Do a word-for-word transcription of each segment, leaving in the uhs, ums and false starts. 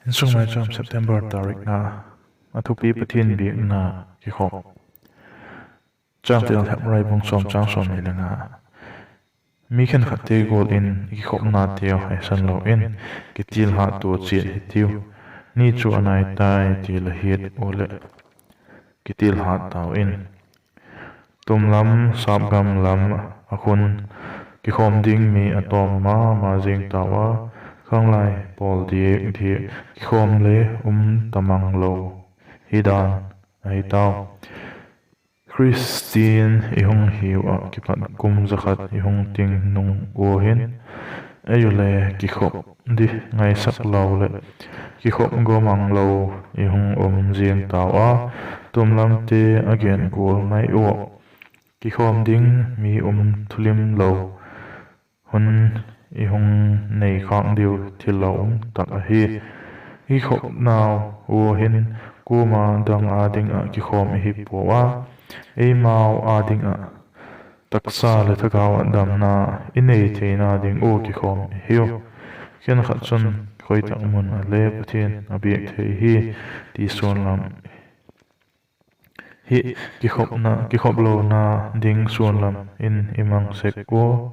Insung Maicham, September tarik nga. A thupi: Pathian biakna kikhop. Changtel: Hebrai bung sawm, chang sawmni le nga. Mi khenkhatte gual in i kikhopnateu haisan lo in, kitilhat tua chiat hitiu. Ni chu a nai tai ti la hiat ua leh, kitilhat tau in. Tum lam, sâp gam lam ah khun kikhawm ding mi a tawm ma ma zing tau a, khanglai pawl diak diak kikhawm le um ta mang lo hi dan ahi tau. Khristian i hung hiu ah kipat kum za khat i hung ting nung ua hin, ei u le kikhop di ngaisak lo leh kikhop gawm mang lo i hung um ziang tau a, tum lamte a gen gual mai ua, kikhawm ding mi um thulim lo hun i hung nei khâk diu thil lo um tak ahi. I kikhopnau ua hin kuama dang â ding ah kikhawm i hi puau a, eimau â ding ah taksa leh thagau ah damna i nei theina ding ua kikhawm i hiu. Khenkhat chun khoi tak mun ah le Pathian a biak thei hi ti suan lam hi kikhop lona ding suan lam in i mang sek ua,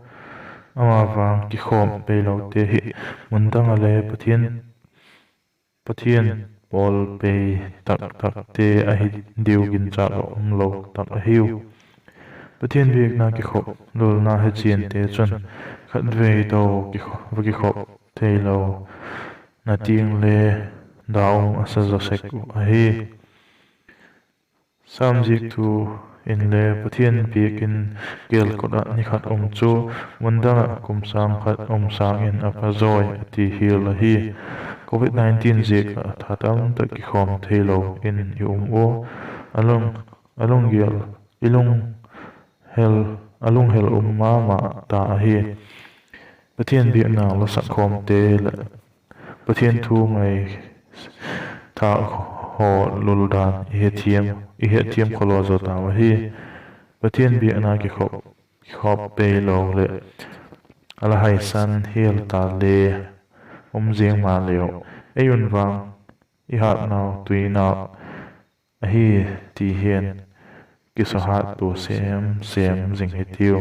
ama vang kikhawm peilote hi mun dang ah le Pathian, Pathian pawl pei tak takte ahi diu ginchâk a um lo tak ahiu. Pathian biakna kikhop lulna hechiante chun khatvei to va kikhop theilona tiang le da um a sa zaw sek uh ahi. Sam ziaktu inle Pathian biak in gêl kot ah ni khat um chu mun dang ah kum sâng khat um sâng in a pha zawi a ti hial ahi. Covid nineteen ziak ah tha tamtak kikhawm theilo in i um ua, a lunggel, a lunghel um ma ma ta ahi. Pathian biakna la sak khawmte leh Pathian thu ngaithâk haw lul dan i hetthiam khawlaw zaw tau ahi. Pathian biakna kikhop, kikhop peilo leh a la haisan hial ta le um ziang maleu, ei un vang i hatnau tuinâk ahi ti hin kisuhat tua sêm sêm zing hitiu.